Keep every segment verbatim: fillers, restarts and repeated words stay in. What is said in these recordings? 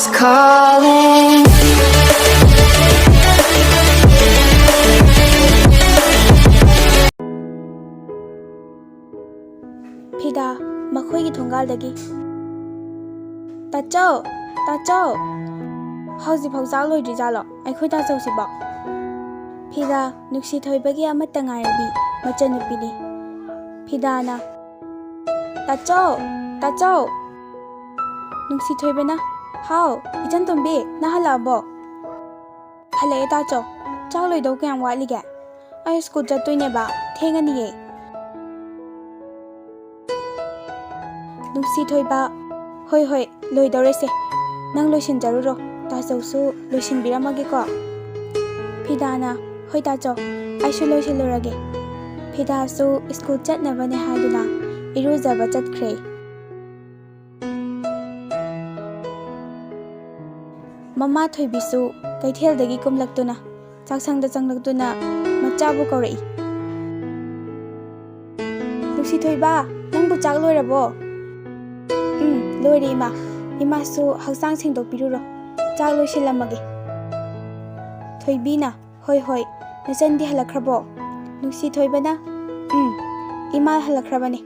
calling. ꯐꯤꯗꯥ, ꯃꯈꯣꯏꯒꯤ ꯊꯣꯡꯒꯥꯜꯗꯒꯤ꯫ "ꯇꯥꯆꯧ! ꯇꯥꯆꯧ!" ꯍꯧꯖꯤꯛꯐꯥꯎ ꯆꯥꯛ ꯂꯣꯏꯗ꯭ꯔꯤꯖꯥꯠꯂꯣ ꯑꯩꯈꯣꯏ ꯇꯥꯆꯧꯁꯤꯕꯣ? ꯐꯤꯗꯥ, ꯅꯨꯡꯁꯤꯊꯣꯏꯕꯒꯤ ꯑꯃꯠꯇ ꯉꯥꯏꯔꯕꯤ ꯃꯆꯟꯅꯨꯄꯤꯅꯤ꯫ ꯐꯤꯗꯥꯅ, "ꯇꯥꯆꯧ! ꯇꯥꯆꯧ!" ꯅꯨꯡꯁꯤꯊꯣꯏꯕꯅ, "ꯍꯥꯎ, ꯏꯆꯟꯇꯣꯝꯕꯤ, ꯅꯪ ꯍꯜꯂꯛꯑꯕꯣ?" "ꯍꯜꯂꯛꯑꯦ ꯇꯥꯆꯧ꯫ ꯆꯥꯛ ꯂꯣꯏꯗꯧ ꯀꯌꯥꯝ ꯋꯥꯠꯂꯤꯒꯦ?" "ꯑꯩ ꯁ꯭ꯀꯨꯜ ꯆꯠꯇꯣꯏꯅꯦꯕ, ꯊꯦꯡꯉꯅꯤꯌꯦ꯫" ꯅꯨꯡꯁꯤꯊꯣꯏꯕ, "ꯍꯣꯏ, ꯍꯣꯏ, ꯂꯣꯏꯗꯧꯔꯦꯁꯦ꯫ ꯅꯪ ꯂꯣꯏꯁꯤꯟꯖꯔꯨꯔꯣ, ꯇꯥꯆꯧꯁꯨ ꯂꯣꯏꯁꯤꯟꯕꯤꯔꯝꯃꯒꯦꯀꯣ꯫" ꯐꯤꯗꯥꯅ, "ꯍꯣꯏ ꯇꯥꯆꯧ, ꯑꯩꯁꯨ ꯂꯣꯏꯁꯤꯜꯂꯨꯔꯒꯦ꯫" ꯐꯤꯗꯥꯁꯨ ꯁ꯭ꯀꯨꯜ ꯆꯠꯅꯕꯅꯦ ꯍꯥꯏꯗꯨꯅ ꯏꯔꯨꯖꯕ ꯆꯠꯈ꯭ꯔꯦ꯫ ꯃꯃꯥ ꯊꯣꯏꯕꯤꯁꯨ ꯀꯩꯊꯦꯜꯗꯒꯤ ꯀꯨꯝꯂꯛꯇꯨꯅ ꯆꯥꯛꯁꯪꯗ ꯆꯪꯂꯛꯇꯨꯅ ꯃꯆꯥꯕꯨ ꯀꯧꯔꯛꯏ꯫ "ꯅꯨꯡꯁꯤꯊꯣꯏꯕ, ꯅꯪꯕꯨ ꯆꯥꯛ ꯂꯣꯏꯔꯕꯣ?" "ꯎꯝ, ꯂꯣꯏꯔꯦ ꯏꯃꯥ꯫ ꯏꯃꯥꯁꯨ ꯍꯛꯆꯥꯡ ꯁꯦꯡꯗꯣꯛꯄꯤꯔꯨꯔꯣ, ꯆꯥꯛ ꯂꯣꯏꯁꯤꯜꯂꯝꯃꯒꯦ꯫" ꯊꯣꯏꯕꯤꯅ, "ꯍꯣꯏ, ꯍꯣꯏ, ꯅꯆꯟꯗꯤ ꯍꯜꯂꯛꯈ꯭ꯔꯕꯣ?" ꯅꯨꯡꯁꯤꯊꯣꯏꯕꯅ, "ꯎꯝ, ꯏꯃꯥ ꯍꯜꯂꯛꯈ꯭ꯔꯕꯅꯦ꯫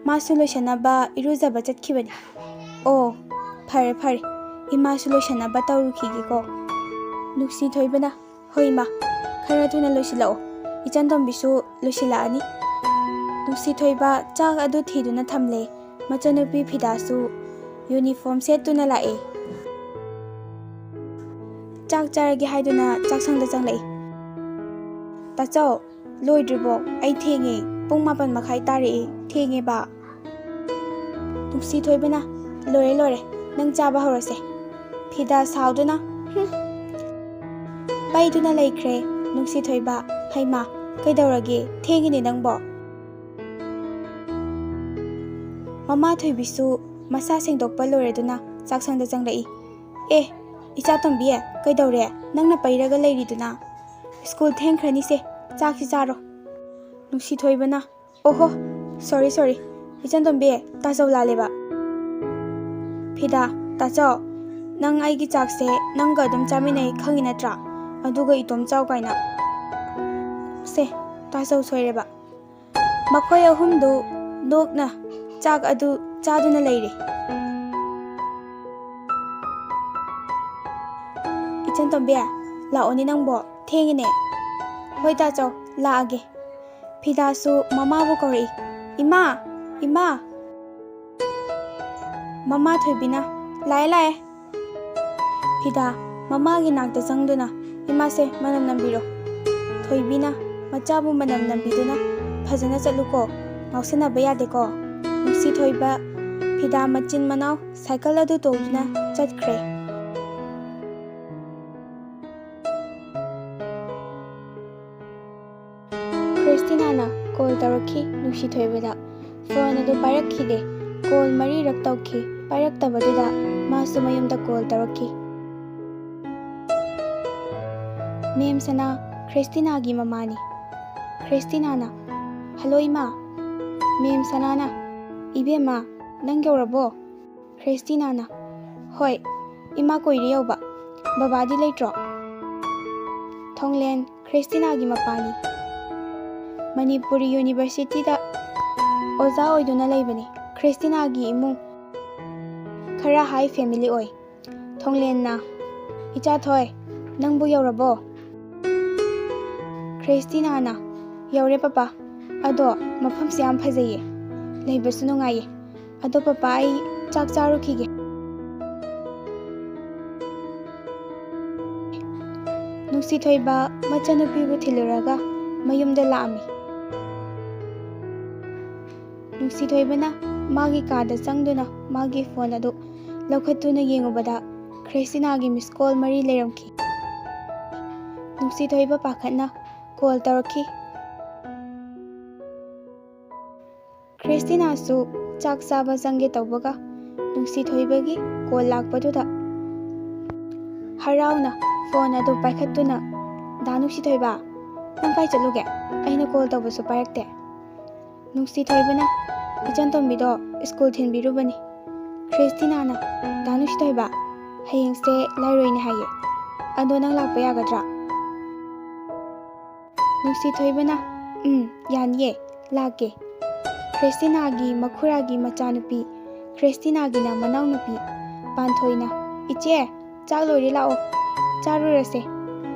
ꯃꯥꯁꯨ ꯂꯣꯏꯁꯟꯅꯕ ꯏꯔꯨꯖꯕ ꯆꯠꯈꯤꯕꯅꯦ꯫" "ꯑꯣ, ꯐꯔꯦ, ꯐꯔꯦ꯫ ꯏꯃꯥꯁꯨ ꯂꯣꯏꯁꯟꯅꯕ ꯇꯧꯔꯨꯈꯤꯒꯦꯀꯣ꯫" ꯅꯨꯡꯁꯤꯊꯣꯏꯕꯅ, "ꯍꯣꯏ ꯏꯃꯥ, ꯈꯔ ꯊꯨꯅ ꯂꯣꯏꯁꯤꯜꯂꯛꯑꯣ꯫ ꯏꯆꯟꯇꯣꯝꯕꯤꯁꯨ ꯂꯣꯏꯁꯤꯜꯂꯛꯑꯅꯤ꯫" ꯅꯨꯡꯁꯤꯊꯣꯏꯕ ꯆꯥꯛ ꯑꯗꯨ ꯊꯤꯗꯨꯅ ꯊꯝꯂꯦ꯫ ꯃꯆꯟꯅꯨꯄꯤ ꯐꯤꯗꯥꯁꯨ ꯌꯨꯅꯤꯐꯣꯔꯝ ꯁꯦꯠꯇꯨꯅ ꯂꯥꯛꯑꯦ꯫ ꯆꯥꯛ ꯆꯥꯔꯒꯦ ꯍꯥꯏꯗꯨꯅ ꯆꯥꯛꯁꯪꯗ ꯆꯪꯂꯛꯏ꯫ "ꯇꯥꯆꯧ, ꯂꯣꯏꯗ꯭ꯔꯤꯕꯣ? ꯑꯩ ꯊꯦꯡꯉꯦ꯫ ꯄꯨꯡ ꯃꯥꯄꯟ ꯃꯈꯥꯏ ꯇꯥꯔꯛꯑꯦ꯫ ꯊꯦꯡꯉꯦꯕ꯫" ꯅꯨꯡꯁꯤꯊꯣꯏꯕꯅ, "ꯂꯣꯏꯔꯦ, ꯂꯣꯏꯔꯦ꯫ ꯅꯪ ꯆꯥꯕ ꯍꯧꯔꯁꯦ꯫" ꯐꯤꯗꯥ ꯁꯥꯎꯗꯨꯅ, "ꯍꯨꯝ꯫" ꯄꯩꯗꯨꯅ ꯂꯩꯈ꯭ꯔꯦ ꯅꯨꯡꯁꯤꯊꯣꯏꯕ꯫ "ꯍꯩꯃꯥ, ꯀꯩꯗꯧꯔꯒꯦ? ꯊꯦꯡꯉꯤꯅꯦ ꯅꯪꯕꯣ꯫" ꯃꯃꯥ ꯊꯣꯏꯕꯤꯁꯨ ꯃꯁꯥ ꯁꯦꯡꯗꯣꯛꯄ ꯂꯣꯏꯔꯗꯨꯅ ꯆꯥꯛꯁꯪꯗ ꯆꯪꯂꯛꯏ꯫ "ꯑꯦ, ꯏꯆꯥ ꯇꯣꯝꯕꯤ, ꯀꯩꯗꯧꯔꯦ? ꯅꯪꯅ ꯄꯩꯔꯒ ꯂꯩꯔꯤꯗꯨꯅ? ꯁ꯭ꯀꯨꯜ ꯊꯦꯡꯈ꯭ꯔꯅꯤꯁꯦ, ꯆꯥꯛꯁꯤ ꯆꯥꯔꯣ꯫" ꯅꯨꯡꯁꯤꯊꯣꯏꯕꯅ, "ꯑꯣꯍꯣ, ꯁꯣꯔꯤ, ꯁꯣꯔꯤ꯫ ꯏꯆꯟꯇꯣꯝꯕꯤ, ꯇꯥꯆꯧ ꯂꯥꯜꯂꯦꯕ꯫" ꯐꯤꯗꯥ, "ꯇꯥꯆꯧ, "ꯅꯪ ꯑꯩꯒꯤ ꯆꯥꯛꯁꯦ ꯅꯪꯒ ꯑꯗꯨꯝ ꯆꯥꯃꯤꯟꯅꯩ ꯈꯪꯉꯤ ꯅꯠꯇ꯭ꯔꯥ? ꯑꯗꯨꯒ ꯏꯇꯣꯝ ꯆꯥꯎ ꯀꯥꯏꯅ꯫ ꯁꯦ, ꯇꯥꯆꯧ ꯁꯣꯏꯔꯦꯕ꯫" ꯃꯈꯣꯏ ꯑꯍꯨꯝꯗꯨ ꯅꯣꯛꯅ ꯆꯥꯛ ꯑꯗꯨ ꯆꯥꯗꯨꯅ ꯂꯩꯔꯤ꯫ "ꯏꯆꯟ ꯇꯣꯝꯕꯤ, ꯂꯥꯛꯑꯣꯅꯦ ꯅꯪꯕꯣ, ꯊꯦꯡꯉꯤꯅꯦ꯫" "ꯍꯣꯏ ꯇꯥꯆꯧ, ꯂꯥꯛꯑꯒꯦ꯫" ꯐꯤꯗꯥꯁꯨ ꯃꯃꯥꯕꯨ ꯀꯧꯔꯛꯏ꯫ "ꯏꯃꯥ! ꯏꯃꯥ!" ꯃꯃꯥ ꯊꯣꯏꯕꯤꯅ, "ꯂꯥꯛꯑꯦ, ꯂꯥꯛꯑꯦ꯫" ꯐꯤꯗꯥ ꯃꯃꯥꯒꯤ ꯅꯥꯛꯇ ꯆꯪꯗꯨꯅ, "ꯏꯃꯥꯁꯦ ꯃꯅꯝ ꯅꯝꯕꯤꯔꯣ꯫" ꯊꯣꯏꯕꯤꯅ ꯃꯆꯥꯕꯨ ꯃꯅꯝ ꯅꯝꯕꯤꯗꯨꯅ, "ꯐꯖꯅ ꯆꯠꯂꯨꯀꯣ, ꯉꯥꯎꯁꯟꯅꯕ ꯌꯥꯗꯦꯀꯣ꯫" ꯅꯨꯡꯁꯤ ꯊꯣꯏꯕ ꯐꯤꯗꯥ ꯃꯆꯤꯟ ꯃꯅꯥꯎ ꯁꯥꯏꯀꯜ ꯑꯗꯨ ꯇꯣꯡꯗꯨꯅ ꯆꯠꯈ꯭ꯔꯦ꯫ ꯈ꯭ꯔꯤꯁꯇꯤꯅꯥꯅ ꯀꯣꯜ ꯇꯧꯔꯛꯈꯤ ꯅꯨꯡꯁꯤꯊꯣꯏꯕꯗ꯫ ꯐꯣꯟ ꯑꯗꯨ ꯄꯥꯏꯔꯛꯈꯤꯗꯦ꯫ ꯀꯣꯜ ꯃꯔꯤꯔꯛ ꯇꯧꯈꯤ꯫ ꯄꯥꯏꯔꯛꯇꯕꯗꯨꯗ ꯃꯥꯁꯨ ꯃꯌꯨꯝꯗ ꯀꯣꯜ ꯇꯧꯔꯛꯈꯤ꯫ ꯃꯦꯝ ꯁꯅꯥ, ꯈ꯭ꯔꯤꯁꯇꯤꯅꯥꯒꯤ ꯃꯃꯥꯅꯤ꯫ ꯈ꯭ꯔꯤꯁꯇꯤꯅꯥꯅ, "ꯍꯜꯂꯣ ꯏꯃꯥ꯫" ꯃꯦꯝ ꯁꯅꯥꯅ, "ꯏꯕꯦꯝꯃ, ꯅꯪ ꯌꯧꯔꯕꯣ?" ꯈ꯭ꯔꯤꯁꯇꯤꯅꯥꯅ, "ꯍꯣꯏ, ꯏꯃꯥ ꯀꯨꯏꯔꯦ ꯌꯧꯕ꯫ ꯕꯕꯥꯗꯤ ꯂꯩꯇ꯭ꯔꯣ?" ꯊꯣꯡꯂꯦꯟ, ꯈ꯭ꯔꯤꯁꯇꯤꯅꯥꯒꯤ ꯃꯄꯥꯅꯤ꯫ ꯃꯅꯤꯄꯨꯔꯤ ꯌꯨꯅꯤꯚꯔꯁꯤꯇꯤꯗ ꯑꯣꯖꯥ ꯑꯣꯏꯗꯨꯅ ꯂꯩꯕꯅꯤ꯫ ꯈ꯭ꯔꯤꯁꯇꯤꯅꯥꯒꯤ ꯏꯃꯨꯡ ꯈꯔ ꯍꯥꯏ ꯐꯦꯃꯤꯂꯤ ꯑꯣꯏ꯫ ꯊꯣꯡꯂꯦꯟꯅ, "ꯏꯆꯥ ꯊꯣꯏ, ꯅꯪꯕꯨ ꯌꯧꯔꯕꯣ?" ꯈ꯭ꯔꯤꯁꯇꯤꯅꯥꯅ, "ꯌꯧꯔꯦ ꯄꯄꯥ꯫ ꯑꯗꯣ ꯃꯐꯝꯁꯦ ꯌꯥꯝ ꯐꯖꯩꯌꯦ꯫ ꯂꯩꯕꯁꯨ ꯅꯨꯡꯉꯥꯏꯌꯦ꯫ ꯑꯗꯣ ꯄꯄꯥ, ꯑꯩ ꯆꯥꯛ ꯆꯥꯔꯨꯈꯤꯒꯦ꯫" ꯅꯨꯡꯁꯤꯊꯣꯏꯕ ꯃꯆꯟꯅꯨꯄꯤꯕꯨ ꯊꯤꯜꯂꯨꯔꯒ ꯃꯌꯨꯝꯗ ꯂꯥꯛꯑꯝꯃꯤ꯫ ꯅꯨꯡꯁꯤꯊꯣꯏꯕꯅ ꯃꯥꯒꯤ ꯀꯥꯗ ꯆꯪꯗꯨꯅ ꯃꯥꯒꯤ ꯐꯣꯟ ꯑꯗꯨ ꯂꯧꯈꯠꯇꯨꯅ ꯌꯦꯡꯉꯨꯕꯗ ꯈ꯭ꯔꯤꯁꯇꯤꯅꯥꯒꯤ ꯃꯤꯁ ꯀꯣꯜ ꯃꯔꯤ ꯂꯩꯔꯝꯈꯤ꯫ ꯅꯨꯡꯁꯤꯊꯣꯏꯕ ꯄꯥꯈꯠꯅ ꯀꯣꯜ ꯇꯧꯔꯛꯈꯤ꯫ ꯈ꯭ꯔꯤꯁꯇꯤꯅꯥꯁꯨ ꯆꯥꯛ ꯆꯥꯕ ꯆꯪꯒꯦ ꯇꯧꯕꯒ ꯅꯨꯡꯁꯤꯊꯣꯏꯕꯒꯤ ꯀꯣꯜ ꯂꯥꯛꯄꯗꯨꯗ ꯍꯔꯥꯎꯅ ꯐꯣꯟ ꯑꯗꯨ ꯄꯥꯏꯈꯠꯇꯨꯅ, "ꯗꯥ ꯅꯨꯡꯁꯤꯊꯣꯏꯕ, ꯅꯪ ꯀꯥꯏ ꯆꯠꯂꯨꯒꯦ? ꯑꯩꯅ ꯀꯣꯜ ꯇꯧꯕꯁꯨ ꯄꯥꯏꯔꯛꯇꯦ꯫" ꯅꯨꯡꯁꯤꯊꯣꯏꯕꯅ ꯏꯆꯟ ꯇꯣꯝꯕꯤꯗꯣ ꯁ꯭ꯀꯨꯜ ꯊꯤꯟꯕꯤꯔꯨꯕꯅꯤ꯫ ꯈ꯭ꯔꯤꯁꯇꯤꯅꯥꯅ, "ꯗꯥ ꯅꯨꯡꯁꯤꯊꯣꯏꯕ, ꯍꯌꯦꯡꯁꯦ ꯂꯥꯏꯔꯣꯏꯅꯦ ꯍꯥꯏꯌꯦ꯫ ꯑꯗꯣ ꯅꯪ ꯂꯥꯛꯄ ꯌꯥꯒꯗ꯭ꯔꯥ? ꯅꯨꯡꯁꯤꯊꯣꯏꯕꯅ, "ꯎꯝ, ꯌꯥꯅꯤꯌꯦ, ꯂꯥꯛꯀꯦ꯫" ꯈ꯭ꯔꯤꯁꯇꯤꯅꯥꯒꯤ ꯃꯈꯨꯔꯥꯒꯤ ꯃꯆꯥꯅꯨꯄꯤ, ꯈ꯭ꯔꯤꯁꯇꯤꯅꯥꯒꯤꯅ ꯃꯅꯥꯎꯅꯨꯄꯤ ꯄꯥꯟꯊꯣꯏꯅ, "ꯏꯆꯦ, ꯆꯥꯛ ꯂꯣꯏꯔꯦ, ꯂꯥꯛꯑꯣ, ꯆꯥꯔꯨꯔꯁꯦ꯫"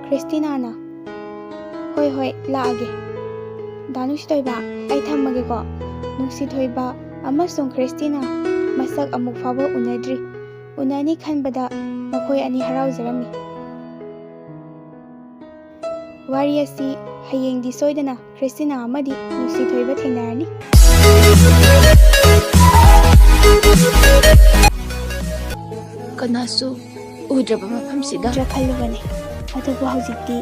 ꯈ꯭ꯔꯤꯁꯇꯤꯅꯥꯅ, "ꯍꯣꯏ, ꯍꯣꯏ, ꯂꯥꯛꯑꯒꯦ꯫ ꯗꯥ ꯅꯨꯡꯁꯤꯊꯣꯏꯕ, ꯑꯩ ꯊꯝꯃꯒꯦꯀꯣ꯫" ꯅꯨꯡꯁꯤꯊꯣꯏꯕ ꯑꯃꯁꯨꯡ ꯈ꯭ꯔꯤꯁꯇꯤꯅꯥ ꯃꯁꯛ ꯑꯃꯨꯛ ꯐꯥꯎꯕ ꯎꯅꯗ꯭ꯔꯤ꯫ ꯎꯅꯅꯤ ꯈꯟꯕꯗ ꯃꯈꯣꯏ ꯑꯅꯤ ꯍꯔꯥꯎꯖꯔꯝꯃꯤ꯫ ꯋꯥꯔꯤ ꯑꯁꯤ ꯍꯌꯦꯡꯗꯤ ꯁꯣꯏꯗꯅ ꯈ꯭ꯔꯤꯁꯇꯤꯅꯥ ꯑꯃꯗꯤ ꯅꯨꯡꯁꯤꯊꯣꯏꯕ ꯊꯦꯡꯅꯔꯅꯤ꯫ ꯀꯅꯥꯁꯨ ꯎꯗ꯭ꯔꯕ ꯃꯐꯝꯁꯤꯗ꯫ ꯎꯗ꯭ꯔ ꯈꯜꯂꯨꯕꯅꯦ, ꯑꯗꯨꯕꯨ ꯍꯧꯖꯤꯛꯇꯤ